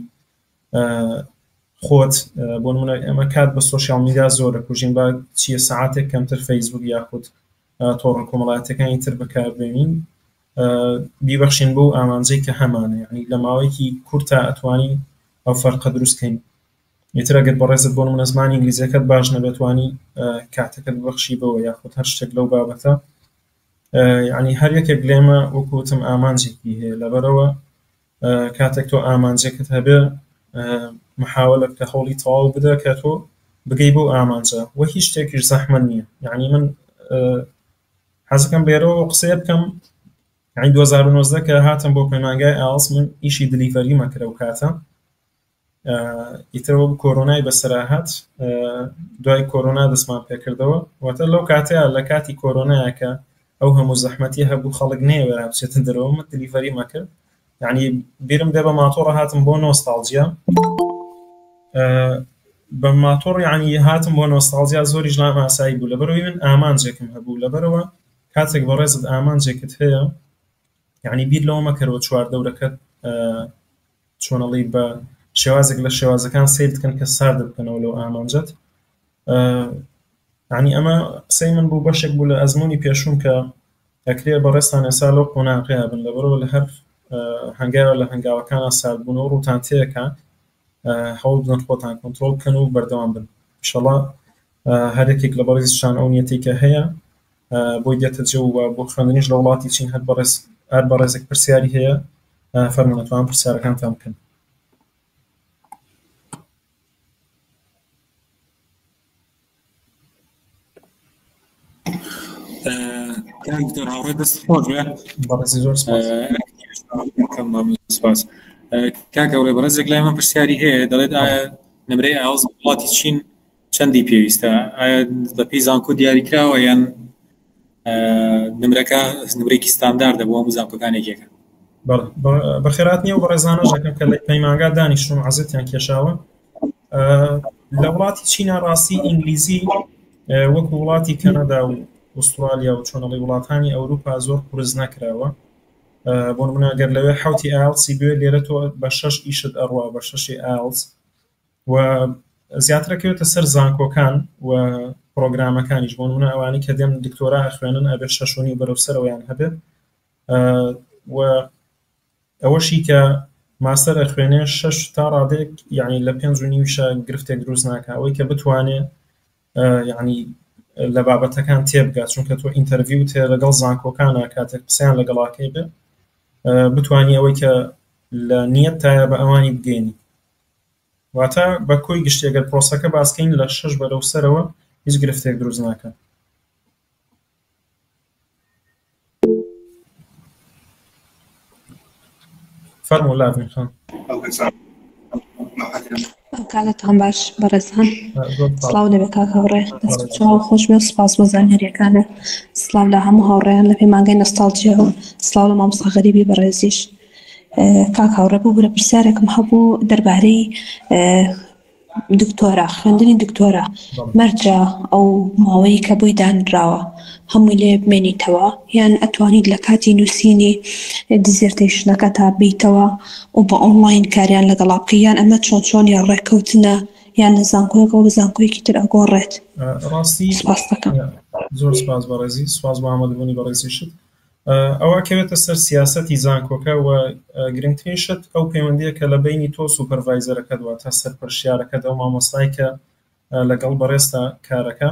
خۆت بۆ نمونە ئێمە کات بە social media زۆر دەکوژین با چییە سەعاتێک کەمتر فەیسبوک یاخود تۆڕە کۆمەڵایەتەکانی تر بەکاربێنین بیبەخشین بەو ئامانجەی کە هەمانە یعنی لە ماوەیەکی کورتا ئەتوانی ئەو فەرقە دروست کەین ئیتر ئەگەر بەڕێزت بۆ نمونە زمانی ئینگلیزیەکەت باش نەبێت توانی کاتەکەت ببەخشی بەوە یاخود هەر شتێک لەو بابەتە یعنی هەر یەکێک لێمە وەکو وتم ئامانجێکی هەیە لەبەرەوە کاتێک تۆ ئامانجێکت هەبێ محاولە بکە هەوڵی تەواو بدە کە تۆ بگەی بەو ئامانجە وە هیچ شتێکیش زەحمەت نییە یعنی من حەزەکەم لێرەوە قسەیە بکەم یعنی 2019 کە هاتم بۆ پەیمانگای ئاڵس من ئیشی delivery مە کرد ئەو کاتە ئیتر وەک کۆرۆنای بەسەرا هات دوای کۆرۆنا دەستمان پێکردەوە واتە لەو کاتەیە لە کاتی کۆرۆنایە کە ئەو هەموو زەحمەتی هەبوو خەڵک نەیەوێرا بچێتە دەرەوە من delivery مە کرد یعنی بیرم دێ بە ماتۆڕە هاتم بۆ نۆستاڵجیا بە ماتۆڕ یعنی هاتم بۆ نۆستاڵجیا زۆریش لام ئاسایی بوو لەبەرەوەی من ئامانجێکم هەبوو لەبەرەوە کاتێک بەڕێزت ئامانجێکت هەیە یعنی بیر لەوە مەکەرەوە چواردەورەکەت چۆن ئەڵێی بە شێوازێک لە شێوازەکان سەیر بکەن کە سارد بکەنەوە لەو ئامانجەت یعنی ئەمە قسەی من بوو بەشێک بوو لە ئەزمموی پێشوم کە ئەکرێ بەڕێزتان ئێستا لەو قۆناغەیە بن لەبەرەوە لە هەر هەنگاوە لە هەنگاوەکانە ساردبوونەوە ڕووتان تێکە هەوڵ بدەن خۆتان کۆنترۆڵ بکەن و بەردەوام بن ئیشەڵا هەر یەکێک لە بەڕێزیشتان ئەو نیەتەی کە هەیە بۆی دێتە جێ و بۆ خوێندنیش لە وڵاتی چین هەر بەڕێز هەر بەڕێزێک پرسیاری هەیە فەرموون ئەتوان پرسیارەکانتان بکەن. کاک دکتۆر هاوڕێ دەست خۆش بێ. بەڕێزی زۆر سپاس. سپاس. کاک هاوڕێ بەڕێزێک لای من پرسیاری هەیە دەڵێت ئایا نمرەی ئایڵس وڵاتی چین چەندی پێویستە ئایا بەپێی زانکۆ دیاریکراوە یان نمرەکە نمرێکی ستانداردە بۆ هەموو زانکۆکان یەکێکە؟ بەخێراتنی ئەو بەڕێزانەش دەکەم کە لە پەیمانگا دانیشتون عەزێتیان کێشاوە لە وڵاتی چینا ڕاستی ئینگلیزی وەکو وڵاتی کەنەدا و ئوسترالیا و چۆنەڵی وڵاتانی ئەوروپا زۆر قورس نەکراوە بۆ نمونە گەر لەوێ حوتی ئایڵسی بوێ لێرە تۆ بە شەش ئیشت ئەڕوا بە شەشی ئایڵس و زیاتر ئەکەوێتە سەر زانکۆکان و پرۆگرامەکانیش بۆ نمونە ئەوانەی کە دێن دکتۆرا ئەخوێنن ئەبێت شەش و نیو بەرەو سەرەوەیان هەبێت و ئەوەشی کە ماستەر ئەخوێنێ شەش تا ڕادەیەک یعنی لە پێنج و نیویشە گرفتێک دروست ناکە ئەوەی کە بتوانێ یعنی لە بابەتەکان تێبگات چونکە تۆ interview تێ لەگەڵ زانکۆکانە کاتێک قسەیان لەگەڵاکەی بێ بتانی ئەوەی کە لە نیەت تایە بە ئەوانی بگەینی واتە بە کۆی گشتی ئەگەر پرۆسەکە باس کەین لە شەش بەرەو سەرەوە هیچ گرفتێک دروست ناکا. فەرموو لاڤین خان. کاتتان باش بەڕێزان سڵاو لەبێ کاک هاوڕێ دەست و چاو خۆش بێ سپاس بۆ زانیاریەکانت سڵاو لە هەموو هاوڕێیان لە پەیمانگای نۆستاڵجیا و سڵاو لە مامۆستا غەریبی بەڕێزیش کاک هاوڕێ ببورە پرسیارێکم هەبوو دەربارەی دکتۆرا خوێندنی دکتۆرا مەرجە ئەو ماوەی کە بۆی دانراوە هەمووی لێ بمێنیتەوە یان ئەتوانیت لە کاتی نووسینی dissertation ەکە تا بیتەوە و بە ئۆنلاین کاریان لەگەڵا بکەی یان ئەمە چۆن چۆن یا ڕێککەوتنە یان لە زانکۆیەکەوە بە زانکۆیەکی تر ئەگۆڕێت؟ ڕاستی سپاست دەکەم. زۆر سپاس بەڕێزی، سپاس بۆ ئامادەبوونی بەڕێزیشت. ئەوە ئەکەوێتە سەر سیاسەتی زانکۆکە و گرنگترین شت ئەو پەیوەندییە کە لە بەینی تۆ supervisor ەکەت واتە سەرپەرشتیارەکەت ئەو مامۆستای کە لەگەڵ بەڕێزتا کارەکە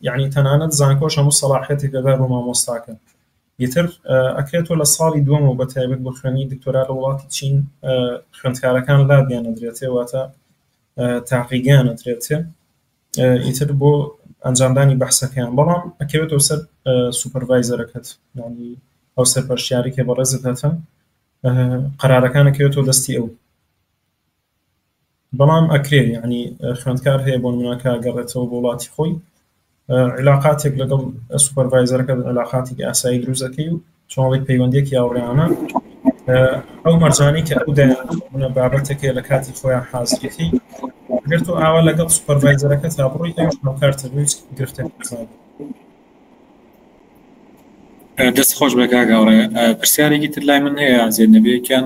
یعنی تەنانەت زانکۆش هەموو سەڵاحیەتێک دەدات بۆ مامۆستاکە ئیتر ئەکرێت تۆ لە ساڵی دووەمەوە بە تایبەت بۆ خوێندنی دکتۆرا لە وڵاتی چین خوێندکارەکان لابیان نەدرێتێ واتە تاقیگەیان نەدرێتێ ئیتر بۆ ئەنجامدانی بەحسەکەیان بەڵام ئەکەوێتەوە سەر supervisor ەکەت یعنی ئەو سەرپەرشتیاری کە بەڕێزت هەتە قەرارەکان ئەکەوێتەوە دەستی ئەو بەڵام ئەکرێ یعنی خوێندکار هەیە بۆ نمونە کە گەڕێتەوە بۆ وڵاتی خۆی علاقاتێک لەگەڵ supervisor ەکە علاقاتێکی ئاسایی دروست دەکەی و چۆنڵی پەیوەندیەکی هاوڕێیانە ئەو مەرجانەی کە ئەو دایانە بابەتێکەیە لە کاتی خۆیان حازریەکەی گەر تۆ ئاوا لەگەڵ supervisor ەکە تا بڕۆی ئەویش هاوکارتە هیچ گرفتێک نابێت. دەست خۆش بێ کاک هاوڕێ پرسیارێکی تر لای من هەیە ئازیەت نەبێ کیان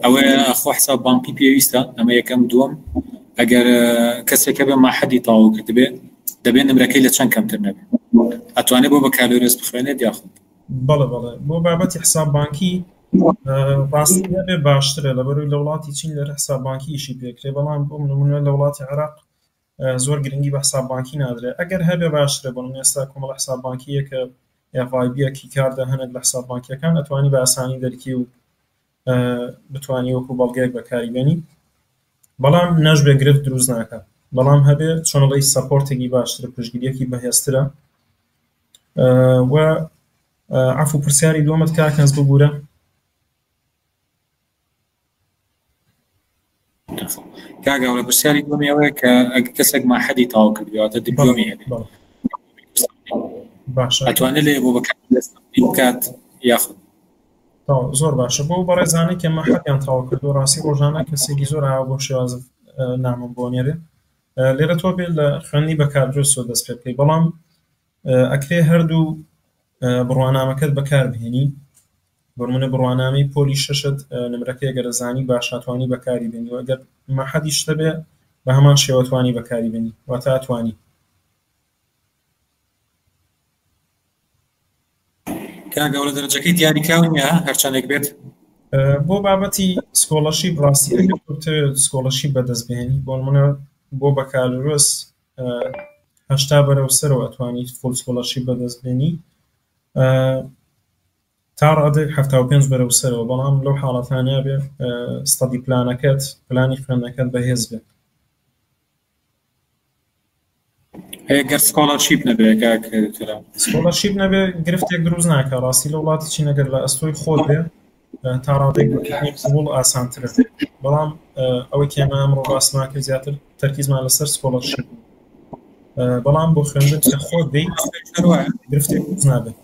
ئەوەیە ئەخۆ حساب بانقی پێویستە ئەمە یەکەم دووەم ئەگەر کەسێک هەبێ ماحەدی تەواو کردبێ دەبێ نمرەکەی لە چەند کەمتر نەبێ ئەتوانێ بۆ بەکالۆریۆس بخوێنێت یاخود بەڵێ بەڵێ بۆ بابەتی حساب بانکی ڕاستی هەبێ باشترە لەبەرەوەی لە وڵاتی چین لێرە حساب بانکی ئیشی پێکرێ بەڵام بۆ نمونە لە وڵاتی عێراق زۆر گرنگی بە حساب بانکی نادرێت ئەگەر هەبێ باشترە بۆ نمونە ئێستا کۆمەڵە حساب بانکیە کە FIB کی کاردە هەنێک لە حساب بانکیەکان ئەتوانی بە ئاسانی دەرکی و بتوانی وەکو بەڵگەیەک بەکاری بێنی بەڵام نەشبێ گرفت دروست ناکە بەڵام هەبێ چۆنڵی support ێکی باشترە پشتگیریەکی بەهێزترە و عەفو پرسیاری دووەمت کاک هەست ببوورە. کاک هاوڕێ پرسیاری دووەمی ئەوەیە کە ئەگەر کەسێک ماحەدی تەواو کردبێ واتە دیپلۆمی هەبێ باشە ئەتوانێت لێ بۆ بەکار بکات یاخود زۆر باشە بۆ بەڕێزانەی کە ماحەدیان تەواو کردو ڕاستی ڕۆژانە کەسێکی زۆر ئاوا بۆ شێواز نامەم بۆ نێرێ لێرە تۆ بێ لە خوێندنی بەکالۆریۆسەوە دەست پێ بکەی بەڵام ئەکرێ هەردوو بڕوانامەکەت بەکاربهێنی بۆ نمونە بڕوانامەی پۆلی شەشت نمرەکەی گەر زانی باشە توانی بەکاری بێنی و ئەگەر مەحەدیش هەبێ بە هەمان شێوە توانی بەکاری بێنی واتە ئەتوانی. کاک گەورە دەرەجەکەی دیاریکراو نییە هەرچەندێک بێت؟ بۆ بابەتی scholarship ڕاستی ئەگەر تۆ بتەوێت scholarship بەدەست بهێنی بۆ نمونە بۆ بەکالۆریۆس 80 بەرەو سەرەوە ئەتوانی full scholarship بەدەست بێنی تا ڕادەیەک 75 بەرەو سەرەوە بەڵام لەو حاڵەتانە بێ study plan ەکەت پلانی خوێندنەکەت بەهێز بێت. گەر scholarship نەبێ کاک دکتۆرا؟ scholarship نەبێ گرفتێک دروست ناکە ڕاستی لە وڵاتی چین ئەگەر لە ئەستۆی خۆت بێ تا ڕادەیەک بەکردنی قبوڵ ئاسانترە بەڵام ئەوەی کە ئێمە ئەمڕۆ باسمان کرد زیاتر تەرکیزمان لەسەر scholarship بەڵام بۆ خوێندن کە خۆت بێی گرفتێک دروست نابێت.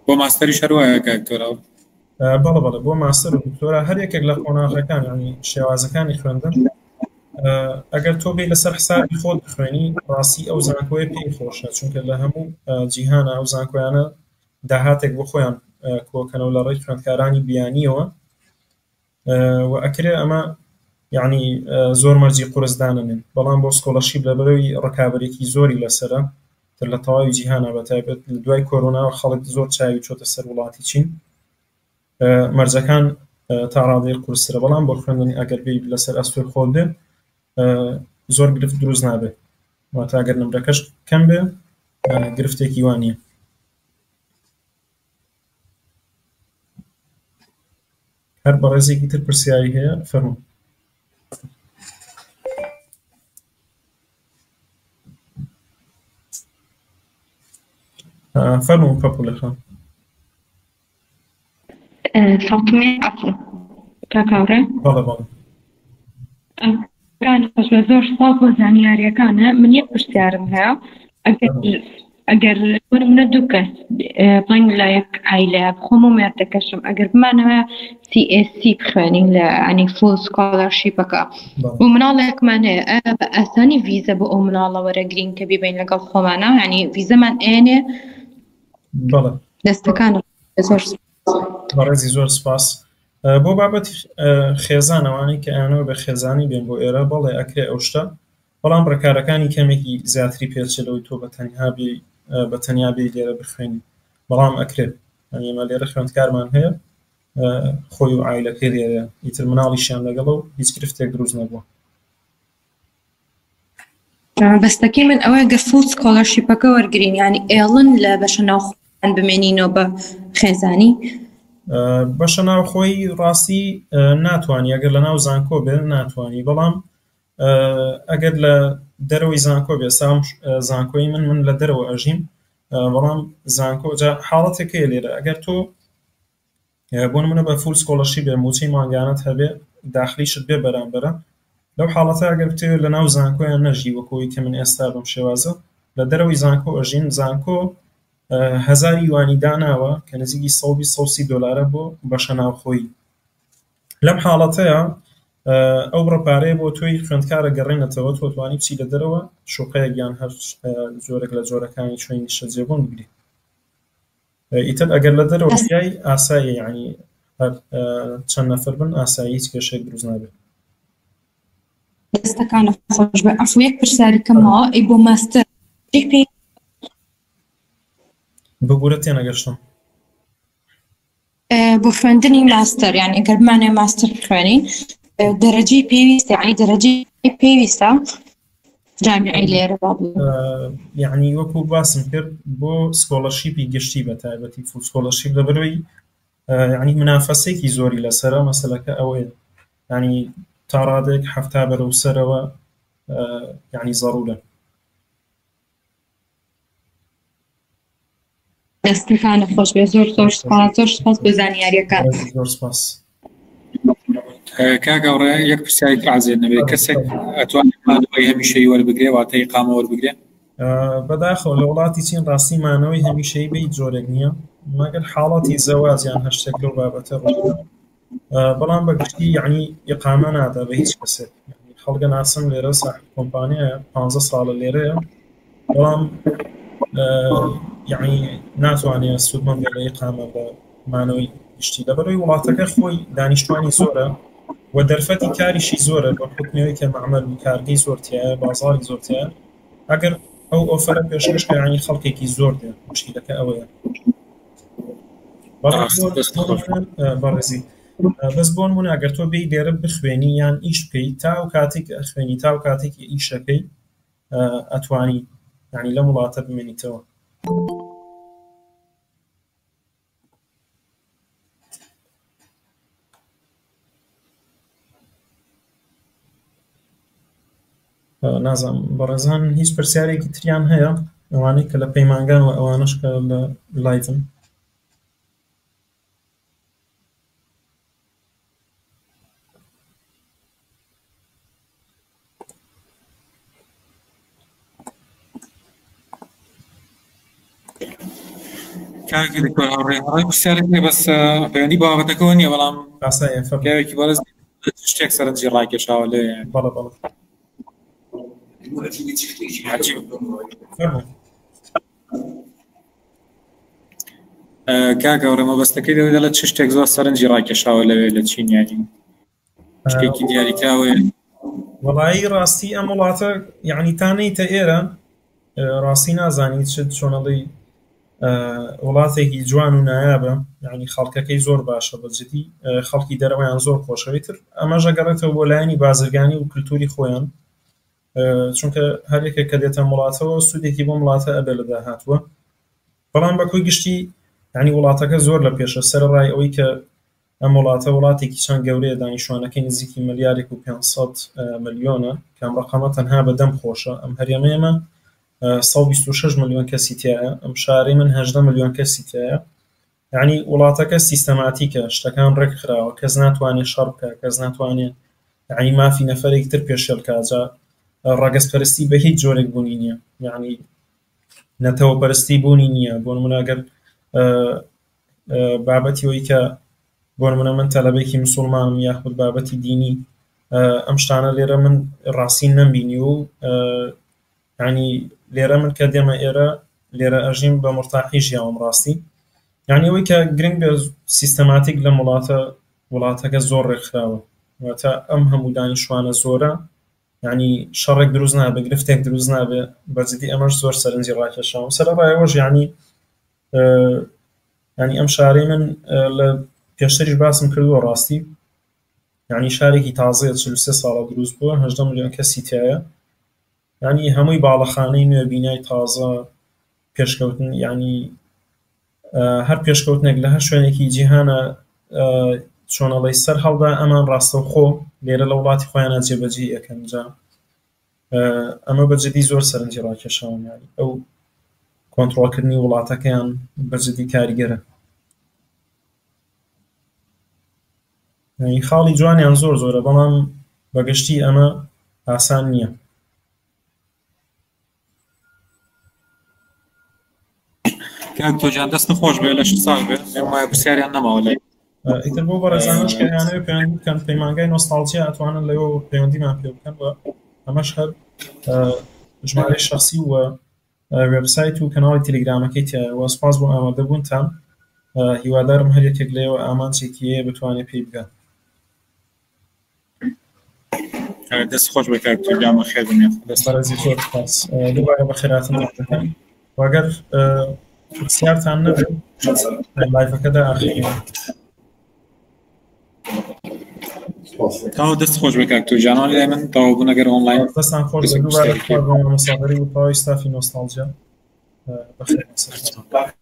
بۆ ماستەریش هەر وایە کاک دکتۆرا؟ بەڵێ بەڵێ بۆ ماستەر و دکتۆرا هەر یەکێک لە قۆناغەکان یعنی شێوازەکانی خوێندن ئەگەر تۆ بێ لەسەر حسابی خۆت بخوێنی ڕاستی ئەو زانکۆیە پێی خۆشە چونکە لە هەموو جیهانە ئەو زانکۆیانە داهاتێک بۆ خۆیان کۆکەنەوە لە ڕێی خوێندکارانی بیانیەوە و ئەکرێ ئەمە یعنی زۆر مەرجی قورس دانەنێن بەڵام بۆ scholarship لەبەرەوەی ڕکابەرێکی زۆری لەسەرە تر لە تەواوی جیهانە بە تایبەت لە دوای کۆرۆناوە خەڵک زۆر چاوی چۆتە سەر وڵاتی چین مەرجەکان تا ڕادەیەک قورسترە بەڵام بۆ خوێندن ئەگەر بێی لەسەر ئەستۆی خۆت بێ زۆر گرفت دروست نابێت واتە ئەگەر نمرەکەش کەم بێ گرفتێکی وا نییە. هەر بەڕێزێکی تر پرسیاری هەیە فەرموو. فەرموو پەپولە خان. سەوتم عەفو کاک هاوڕێ. بەڵێ بەڵێ. گیان خۆش بێ زۆر سوپاس بۆ زانیاریەکانە من یەک پرسیارم هەیە ئەگەر ئەگەر بۆ نمونە دوو کەس بڵێن لە یەک عایلەیە خۆم و مێردەکەشم ئەگەر بمانەوە CSC بخوێنین لە ینی full scholarship ەکە و مناڵێکمان هەیە ئایا بە ئاسانی ڤیزە بۆ ئەو مناڵە وەرەگرین کە بیبین لەگەڵ خۆمانە ینی ڤیزەمان ئێنێ بەڵێ دەستەکان زۆر بەڕێزی زۆر سپاس. بۆ بابەتی خێزان ئەوانەی کە ئەیانەوە بە خێزانی بێن بۆ ئێرە بەڵێ ئەکرێ ئەو شتە بەڵام ڕێکارەکانی کەمێکی زیاتری پێچێ لەوەی تۆ بە تەنها بێ بە تەنیا بێی لێرە بخوێنی بەڵام ئەکرێ یانی ئێمە لێرە خوێندکارمان هەیە خۆی و عایلەکەی لێرەیە ئیتر مناڵیشیان لەگەڵە و هیچ گرفتێک دروست نەبووە. مەبەستەکەی من ئەوەیە گەر full scholarship ەکە وەرگین یانی ئێڵن لە بەشە ناوخۆیان بمێنینەوە بە خێزانی؟ بەشە ناوخۆی ڕاستی ناتوانی ئەگەر لە ناو زانکۆ بێ ناتوانی بەڵام ئەگەر لە دەرەوەی زانکۆ بێ سام زانکۆی من من لە دەرەوە ئەژیم بەڵام زانکۆ جا حاڵەتێک هەیە لێرە ئەگەر تۆ بۆ نمونە بە full scholarship بێ موچەی مانگانەت هەبێ داخلیشت بێ بەرامبەرە لەو حاڵەتە ئەگەر بتەوێت لە ناو زانکۆیان نەژی وەکەوەی کە من ئێستا بەم شێوازە لە دەرەوەی زانکۆ ئەژیم زانکۆ هەزاری یوانی داناوە کە نزیکی 120 130 دۆلارە بۆ بەشە ناوخۆیی لەم حاڵەتەیە ئەو بڕە پارەیە بۆ تۆی خوێندکارە گەڕێنێتەوە تۆ توانی بچی لە دەرەوە شوقەیەک یان هەر جۆرێک لە جۆرەکانی شوێنی نیشتەجێبوون بگری ئیتر ئەگەر لە دەرەوە ژیای ئاساییە یانی هەر چەند نەفەر بن ئاسایی هیچ کێشەیەک دروست نابێت. دەستەکانت خۆش بێ عەفو یەک پرسیاری کەم ماوە ئەی بۆ ماستەر چی پێ ببورە تێنەگەشتم. بۆ خوێندنی ماستەر یانی ئەگەر بمانەوێ ماستەر بخوێنین دەرەجەی پێویستە یانی دەرەجەی پێویستە جامیعی لێرە با بڵێم. یعنی وەکو باسم کرد بۆ scholarship ی گشتی بە تایبەتی full scholarship لەبەرەوەی یعنی منافەسێکی زۆری لەسەرە مەسەلەکە ئەوەیە یعنی تا ڕادێک حەفتا بەرەو سەرەوە یعنی زەرورە. دەستەکانت خۆش بێ زۆر زۆر سپاس زۆر سپاس بۆ زانیاریەکان. زۆر سپاس. کاک هاوڕێ یەک پرسیاری تر عەزێت نەبێ کەسێک ئەتوانێت مانەوەی هەمیشەیی وەربگرێ واتە ئیقامە وەربگرێ؟ بەداخەوە لە وڵاتی چین ڕاستی مانەوەی هەمیشەیی بە هیچ جۆرێک نییە مەگەر حاڵەتی زەواج یان هەر شتێک لەو بابەتە ڕووبدا بەڵام بە گشتی یعنی ئیقامە نادا بە هیچ کەسێک خەڵکە ناسم لێرە ساحب کۆمپانیایە 15 ساڵە لێرەیە بەڵام یعنی ناتوانێت سوودمەند بێت لە ئیقامە بە مانەوەی گشتی لەبەرەوەی وڵاتەکە خۆی دانیشتوانی زۆرە و دەرفەتی کاریشی زۆرە بە حکومەوەی کە مەعمەل و کارگەی زۆر تیایە بازاڕی زۆر تیایە ئەگەر ئەو offer ە پێشکەش کە یعنی خەڵکێکی زۆر دێن مشکلەکە ئەوەیە بەڕێزی بەس بۆ نمونە ئەگەر تۆ بێی لێرە بخوێنی یان ئیش بکەی تا ئەو کاتێک ئەخوێنی تا ئەو کاتێکی ئیشەکەی ئەتوانی یعنی لەم وڵاتە بمێنیتەوە. نازانم بەڕێزان هیچ پرسیارێکی تریان هەیە ئەوانەی کە لە پەیمانگان و ئەوانەش کە لە live ن کاک دکتۆر هاوڕێ هاوڕێ پرسیارێک هەیە بەس پەیوەندی بە بابەتەکەوە نییە بەڵام ئاسایە فەرموو. پیاوێکی بەڕێز شتێک سەرنجی ڕاکێشاوە لێ بەڵێ بەڵێ عجیب. فەرموو. کاک هاوڕێ مەبەستەکەی دەڵێ دەڵێت چ شتێک زۆر سەرنجی ڕاکێشاوە لەوێ لە چین یانی شتێکی دیاریکراوەیە؟ وەڵایی ڕاستی ئەم وڵاتە یعنی تا نەیتە ئێرە ڕاستی نازانی چ چۆنەڵی وڵاتێکی جوان و نایابە یعنی خەڵکەکەی زۆر باشە بە جدی خەڵکی دەرەوەیان زۆر خۆشەوەی تر ئەمەش ئەگەڕێتەوە بۆ لایەنی بازرگانی و کللتوری خۆیان چونکە هەر یەکێک کە دێتە وڵاتەوە سوودێکی بۆ وڵاتە ئەبێ لە داهاتووە بەڵام بە کۆی گشتی یعنی وڵاتەکە زۆر لە پێشە سەرەڕای ئەوەی کە ئەم وڵاتە وڵاتێکی چەند گەورەیە دانیشتوانەکەی نزیکی ملیارێک و 500 ملیۆنە کە ئەم ڕەقەمە تەنها بە دەم خۆشە ئەم هەرێمەی ئێمە 126 ملیۆن کەسی تیایە ئەم شارەی من 18 ملیۆن کەسی تیایە یعنی وڵاتەکە سیستەماتیکە شتەکان ڕێک خراوە کەس ناتوانێت شەڕ بکە کەس ناتوانێت یعنی مافی نەفەرێک تر پێشێل کا جا ڕەگەزپەرستی بە هیچ جۆرێک بوونی نییە یعنی نەتەوەپەرستی بوونی نییە بۆ نمونە ئەگەر بابەتی ئەوەی کە بۆ نمونە من تەلەبێکی مسوڵمانم یاخود بابەتی دینی ئەم شتانە لێرە من ڕاستی نەمبینی و ینی لێرە من کە دێمە ئێرە لێرە ئەژیم بە مرتاحی ژیاوم ڕاستی یعنی ئەوەی کە گرنگ بێ سیستەماتیک لەم وڵاتە وڵاتەکە زۆر ڕێکخراوە واتە ئەم هەموو دانیشتوانە زۆرە یعنی شەڕێک دروست نابێ گرفتێک دروست نابێ بە جدی ئەمەش زۆر سەرنجی ڕاکێشاوم سەرەڕای ئەوەش یعنی یعنی ئەم شارەی من لە پێشتریش باسم کردووە ڕاستی یعنی شارێکی تازەیە 43 ساڵە دروست بووە 18 ملیۆن کەسی تایە یعنی هەمووی باڵەخانەی نوێ بینای تازە پێشکەوتن یعنی هەر پێشکەوتنێک لە هەر شوێنێکی جیهانە چۆنەڵی سەر هەڵدا ئەمان ڕاستەوخۆ لێرە لە وڵاتی خۆیانە جێبەجێ ئەکەن جا ئەمە بە جدی زۆر سەرنجی ڕاکێشاوم یانی ئەو کۆنتڕۆڵکردنی وڵاتەکەیان بە جدی کاریگەرە. یانی خاڵی جوانیان زۆر زۆرە بەڵام بەگشتی ئەمە ئاسان نییە. کاک تۆجان دەستت خۆش بێ لەشت ساغ بێ پێم وایە پرسیاریان نەماوە لای ئیتر بۆ بەڕێزانش کە ئەیانەوێ پەیوەندی بکەن پەیمانگای نۆستاڵجیا ئەتوانن لەوێ پەیوەندیمان پێ بکەن و ئەمەش هەر ژمارەی شخصی و وێبسایت و کەناڵی تەلەگرامەکەی تایە و سپاس بۆ ئامادەبوونتان هیوادارم هەر یەکێک لێوە ئامانجێکی هەیە بتوانێت پێی بگات. دەست خۆش بێ کاک تورکان بەخێر بن دەست بەڕێزی زۆر سپاس دووبارە بەخێرهاتنتان دەکەم و ئەگەر پرسیارتان نەبێت لایڤەکەدا ئاخرین تاو دەست خۆش بێ کاک تورکان لای من تەواو بوون ئەگەر ئۆنلاین دەستان خۆش بێ دووبارە سپاس بۆ مامۆستا غەریب و تەواوی ستافی نۆستاڵجیا بەخێر بێن.